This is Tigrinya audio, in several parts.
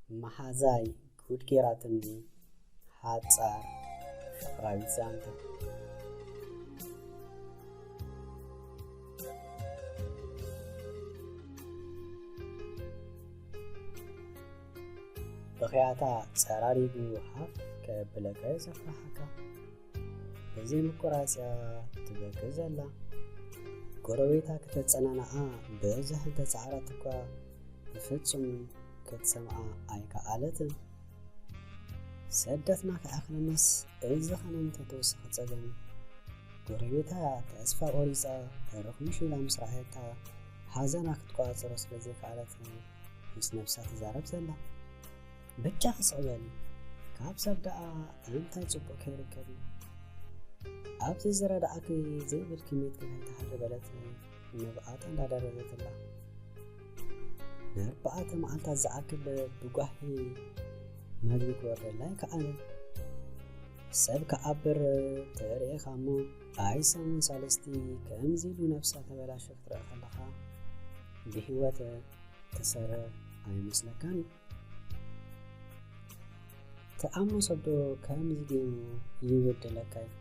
መሓዛይ ጉድ ጌራትኒ። ሓጻር ፍቕራዊት ዛንታ። ብኽያታ ጸራሪጉ ሃፍ ከብለካ እዩ ዘፍርሓካ። ብዘይ ምቁራጽያ ትበኪ ዘላ። ጎረቤታ ክተጸናንዓ ብዙሕ እንተጻዕረት እኳ ብፍጹም ክትሰምዓ ኣይከኣለትን። ሰደትና ክኣኽለናስ እዚ ኸነ እንተ ተወሰኸ ጸገም እዩ። ጎረቤታ ተስፋ ቆሪጻ ርኽምሽ ኢላ ምስ ረኣየታ ሓዘና ክትቆጻጸሮ ስለ ዘይከኣለት ምስ ነብሳ ትዛረብ ዘላ። በጃኺ ስቕ በሊ፣ ካብ ሰብ ደኣ እንታይ ጽቡቕ ከይርከብ እዩ? ኣብዚ ዝረድኣኪ ዘይብልኪ ሜትኪ ከይትሃሪ በለት ንብዓታ እንዳደረዘትላ። ንኣርባዕተ መዓልታት ዝኣክል ብጓሂ መግቢ ክወርደላ ኣይከኣለን። ሰብ ክዓብር ትርኢ ኢኻ እሞ፣ ኣይ ሰሙን ሳልስቲ ከምዚ ኢሉ ነብሳ ተበላሾ ክትርኢ ከለኻ ብህይወት ትሰርሕ ኣይመስለካን እዩ። ትኣምኖ ሰብ ዶ ከምዚ ገይሩ ይበድለካ እዩ?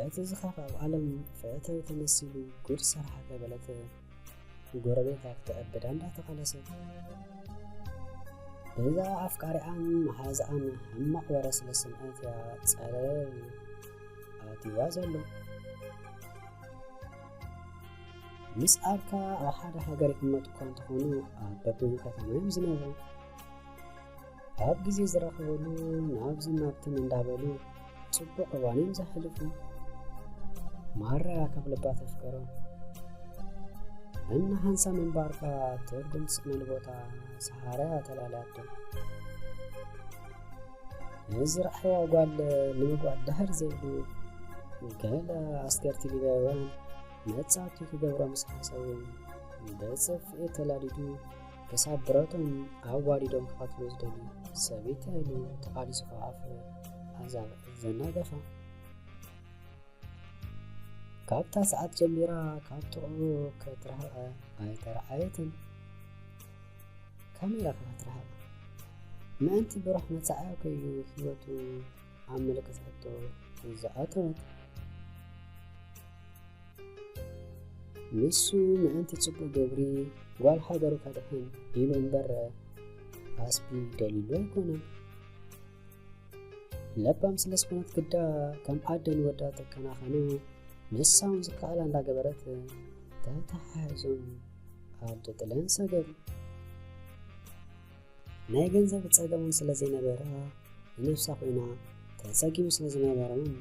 እቲ ዝኸፍኣ ኣብ ዓለም ፈታዊ ተመሲሉ ጉድ ሰራሕካ በለት ጎረቤታ ክትዕብዳ እንዳተቓለሰት። በዛ ኣፍቃሪኣን መሓዝኣን ሕማቕ ወረ ስለ ሰምዐት እያ ጸለል ኣትይዋ ዘሎ። ምስ ዓርካ ኣብ ሓደ ሃገር ይቕመጡ እኳ እንተኾኑ፣ ኣብ በበይኑ ከተማ እዮም ዝነብሩ። ኣብ ግዜ ዝራኸበሉ ናብዝን ናብትን እንዳበሉ ጽቡቕ እዋን እዮም ዘሕልፉ። ማራ እያ ካብ ልባ ተፍቅሮ። እና ሓንሳብ ምንባርካ ትርጉም ትስእነሉ ቦታ ሰሃራ እያ ተላልያቶ። እዚ ረኣይዋ ጓል ንምግባእ ድሕር ዘይብሉ ገለ ኣስገርቲ ሊብያውያን መጻወቲ ክገብሮ ምስ ሓሰቡ፣ ብጽፍዒ ተላዲዱ ክሳብ ብረቶም ኣዋዲዶም ክቐትሉ ዝደልዩ ሰበይቲ ኢሉ ተቓሊሱ ካብ ኣፍ ኣዛብእ ዘናገፋ። ካብታ ሰዓት ጀሚራ ካብ ጥቕኡ ክትርሕቐ ኣይተረኣየትን። ከመይ ኢላ ከ ክትርሕቕ? ምእንቲ ብሩህ መጻኢኣ ከዩ ህይወቱ ኣብ ምልክት ሕቶ ዝኣተወት። ንሱ ምእንቲ ጽቡቕ ግብሪ ጓል ሃገሩ ከድሕን ኢሉ እምበር ኣስቢ ደልዩሉ ኣይኮነን። ለባም ስለ ዝኾነት ግዳ ከም ኣደ ንወዳ ተከናኸኖ፣ ንሳ እውን ዝከኣላ እንዳገበረት ተተሓሒዞም ኣደ ጥለን ሰገሩ። ናይ ገንዘብ ጸገም እውን ስለ ዘይነበራ ንነብሳ ኮይና ተጸጊሙ ስለ ዝነበረ እውን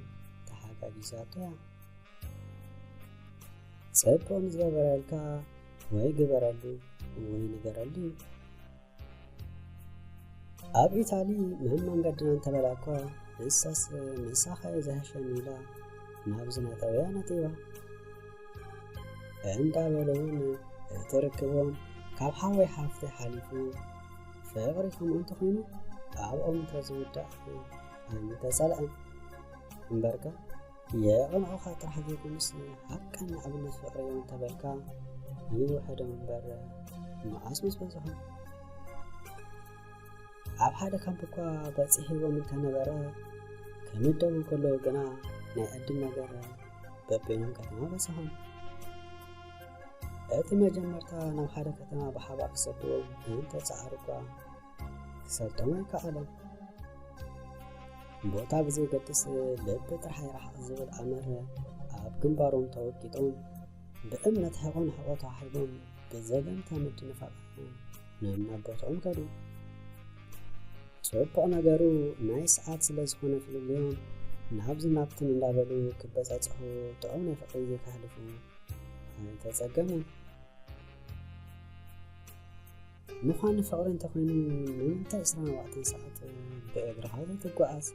ተሓጋጊዛቶ እያ። ጽቡቕ ንዝገበረልካ ወይ ግበረሉ ወይ ንገረሉ እዩ። ኣብ ኢታሊ ምህም መንገድና እንተበላ እኳ ንሳስ ምሳኻ እዩ ዝሕሸኒ ኢላ ናብ ዝነጠበያ ነጢባ። እንዳበለ እውን እቲ ርክቦም ካብ ሓወይ ሓፍተይ ሓሊፉ ፍቕሪ ከምኡ እንተኾይኑ ኣብኦም እንተዝውዳእ ኣይምተጸልአን። እምበርከ የቕንዑኻ ጥራሕ ዘይኮኑስ ሓቀኛ ኣብነት ፍቕሪ እዮም እንተበልካ ይውሕዶም እምበር መዓስ ምስ በዝሖም። ኣብ ሓደ ካምፕ እኳ በጺሕዎም እንተነበረ ክምደቡ ከለዉ ግና ናይ ዕድል ነገር በበይኖም ከተማ በጽሖም። እቲ መጀመርታ ናብ ሓደ ከተማ ብሓባር ክሰድዎም እንተጸዓሩ እኳ ክሰልጦም ኣይከኣለን። ቦታ ብዘየገድስ ልቢ ጥራሕ ይርሓቕ ዝብል ኣምር ኣብ ግንባሮም ተወቂጦም ብእምነት ሕቖ ንሕቖ ተዋሒቦም ብዘገምታ ምድንፋቕ ነናብ ቦትኦም ከዱ። ጽቡቕ ነገሩ ናይ ሰዓት ስለ ዝኾነ ፍልልዮም ናብዚ ናብትን እንዳበሉ ክበጻጽሑ ጥዑም ናይ ፍቕሪ ግዜ ከሕልፉ ኣይተጸገሙን። ምዃኑ ፍቕሪ እንተኾይኑ ንምንታይ ዕስራን ኣርባዕተን ሰዓት ብእግርኻ ዘይትጓዓዝ?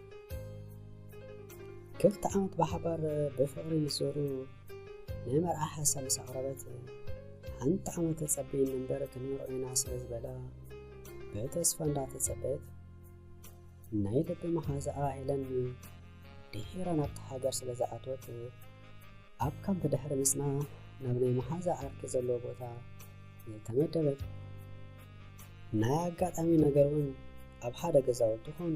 ክልተ ዓመት ብሓባር ብፍቕሪ ምስ ዞሩ ናይ መርዓ ሓሳብ ምስ ኣቕረበት ሓንቲ ዓመት ተጸበይኒ እምበር ክንምርዖ ኢና ስለ ዝበላ ብተስፋ እንዳተጸበየት ናይ ልቢ መሓዛኣ ሄለን ድሒራ ናብቲ ሃገር ስለ ዝኣተወት ኣብ ካምፕ ድሕሪ ምጽናሕ ናብ ናይ መሓዛ ዓርኪ ዘለዎ ቦታ ተመደበት። ናይ ኣጋጣሚ ነገር እውን ኣብ ሓደ ገዛውቲ ኾኑ።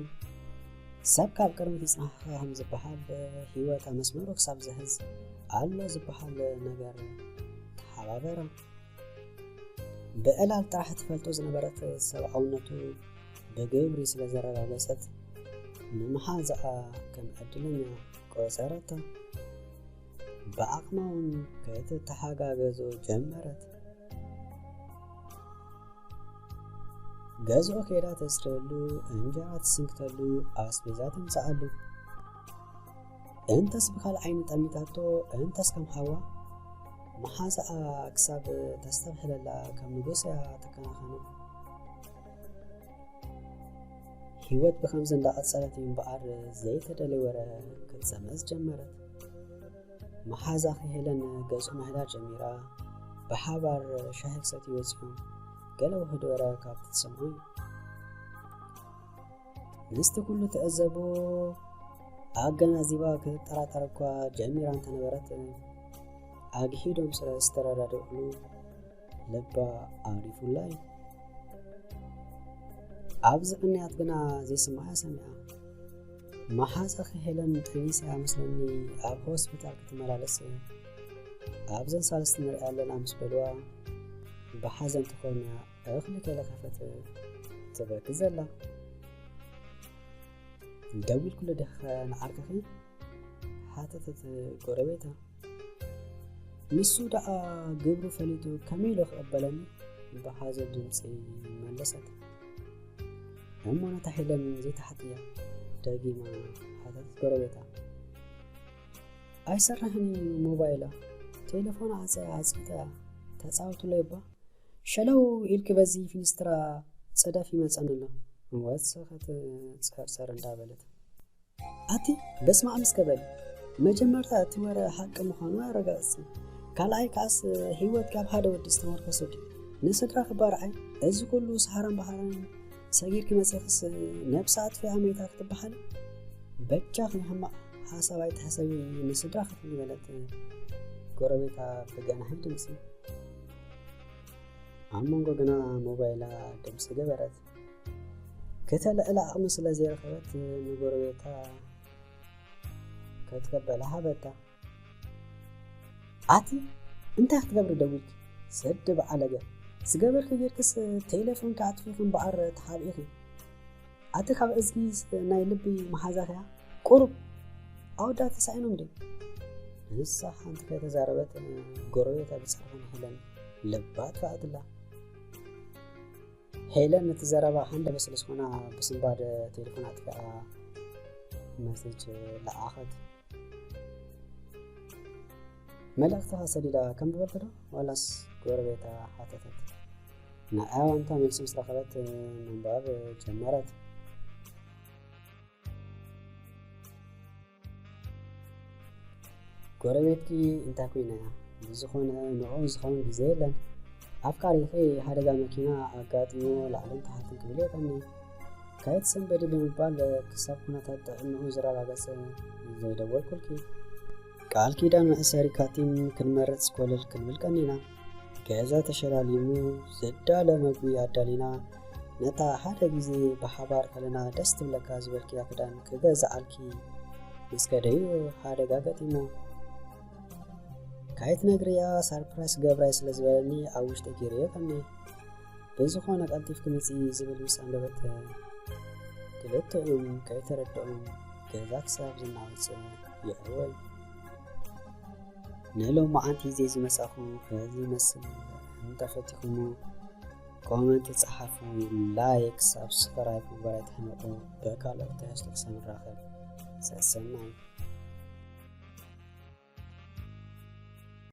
ሰብ ካብ ቅድሚት ይጽናሕኻ ከም ዝበሃል፣ ህይወት ኣብ መስመሩ ክሳብ ዝሕዝ ኣሎ ዝበሃል ነገር ተሓባበረ። ብዕላል ጥራሕ ትፈልጦ ዝነበረት ሰብኣውነቱ ብግብሪ ስለ ዘረጋገጸት፣ ንመሓዛኣ ከም ዕድለኛ ቆጸረታ። ብዓቕማ እውን ክትተሓጋገዞ ጀመረት። ገዝኦ ከይዳ ተጽርየሉ፣ እንጀራ ትስንክተሉ፣ ኣስቤዛ ተምጽኣሉ። እንተስ ብኻልእ ዓይኒ ጠሚታቶ፣ እንተስ ከም ሓዋ መሓዛኣ ክሳብ ተስተብህለላ ከም ንጉስ እያ ትከናኸኖ። ህይወት ብኸምዚ እንዳቐጸለት እዩ እምበኣር ዘይተደለየ ወረ ክትሰምዕ ዝጀመረት። መሓዛኺ ሄለን ገጹ ምሕዳር ጀሚራ፣ ብሓባር ሻሂ ክሰትዩ ወጺኦም፣ ገለ ውሑድ ወረ ካብ ትሰምዑ እዩ። ምስቲ ኩሉ ትዕዘቦ ኣገናዚባ ክትጠራጠር እኳ ጀሚራ እንተነበረት፣ ኣግሂዶም ስለ ዝተረዳድእሉ ልባ ኣሪፉላ እዩ። ኣብዚ ቅንያት ግና ዘይስምዓ ሰሚዓ። መሓዛኺ ሄለን ጠኒሳ እያ መስለኒ ኣብ ሆስፒታል ክትመላለስ ኣብዘን ሳልስቲ ንሪኣ ኣለና ምስ በልዋ ብሓዘን ተኾርምያ እኽሊ ከለኸፈት ትበኪ ዘላ። ደዊልኩሉ ዲኺ ንዓርከኺ? ሓተተት ጎረቤታ። ንሱ ደኣ ግብሩ ፈሊጡ ከመይ ኢሉ ክቕበለኒ? ብሓዘን ድምጺ መለሰት። እሞ ነታ ሄለን ዘይተሓትያ? ደጊማ ሓተተት ጎረቤታ። ኣይሰርሕን እዩ ሞባይላ፣ ቴሌፎን ዓጸ-፣ ዓጺታ እያ፣ ተጻወቱለይ እባ። ሸለው ኢልኪ በዚ ፊንስትራ ጸዳፊ ይመጸኒ ኣሎ። ወሰኸት ጸርጸር እንዳበለት። ኣቲ በስመ ኣብ እስከ በሊ። መጀመርታ እቲ ወረ ሓቂ ምዃኑ ኣረጋግጺ። ካልኣይ ከኣስ ህይወት ካብ ሓደ ወዲ ዝተመርኮሰ ድዩ? ንስድራ ክባርዓይ እዚ ኩሉ ሰሃራን በሃራን ሰጊርኪ መጺኽስ ነብሲ ኣጥፊኣ መይታ ክትበሃሊ? በጃኺ ሕማቕ ሓሳብ ኣይትሕሰቢ፣ ንስድራ ክትብሊ በለት ጎረቤታ ብገናሒ ድምጺ። ኣብ መንጎ ግና ሞባይላ ድምጺ ገበረት። ከተልዕላ ዓቕሚ ስለ ዘይረኸበት ንጎረቤታ ክትቀበላ ሃበታ። ኣቲ እንታይ ክትገብሪ ደዊልኪ? ስዲ በዓለገ። ዝገበርኪ ጌርክስ ቴሌፎንኪ ኣጥፊኺ እምበኣር ተሓቢእኺ። ኣቲ ካብ እዝጊ ናይ ልቢ መሓዛኺ እያ። ቁሩብ ኣወዳት ተሳኢኖም ድዮም? ንሳ ሓንቲ ከይተዛረበት ጎረቤታ ብጸርፊ ንሄለን ልባ ኣጥፍኣትላ። ሄለን ነቲ ዘረባ ሃንደበት ስለ ዝኾና ብስንባደ ቴሌፎን ኣጥፊኣ መሴጅ ለኣኸት። መልእኽትኻ ሰዲዳ ከንብበልኪ ዶ ዋላስ? ጎረቤታ ሓተተት። ንኣያ ዋንታ መልሲ ምስ ረኸበት ምንባብ ጀመረት። ጎረቤትኪ እንታይ ኮይና እያ? ብዝኾነ ንዕኡ ዝኸውን ግዜ የለን። ኣፍቃሪኺ ሓደጋ መኪና ኣጋጢሞ ላዕልን ታሕትን ክብል የቀኒ። ከይትሰንበዲ ብምባል ክሳብ ኩነታት ጥዕንኡ ዝረጋገጸ ዘይደወልኩልኪ። ቃል ኪዳን መእሰሪ ካቲም ክንመርጽ ኮለል ክንብል ቀኒና። ገዛ ተሸላሊሙ፣ ዝዳለ መግቢ ኣዳሊና፣ ነታ ሓደ ግዜ ብሓባር ከለና ደስ ትብለካ ዝበልክያ ክዳን ክገዝኣልኪ ምስ ከደዩ ሓደጋ ገጢሙ። ካይትነግርያ ሳርፕራይስ ገብራይ ስለ ዝበለኒ ኣብ ውሽጢ ገይረዮ ቀኒ። ብዝኾነ ቀልጢፍኪ ምጺ ዝብል ምስ ኣንበበት፣ ክልተኦም ከይተረድኦም ገዛ ክሳብ ዝናወጽ የዕወል። ንሎማዓንቲ ዜዚ መጻኹ በዚ ይመስል። እንተፈቲኹሞ ኮመንት ጸሓፉ፣ ላይክ፣ ሳብስክራይብ ምግባር ኣይትሕመቑ። ብካልኦት ትሕዝቶ ክሳብ ንራኸብ ሰሰናይ።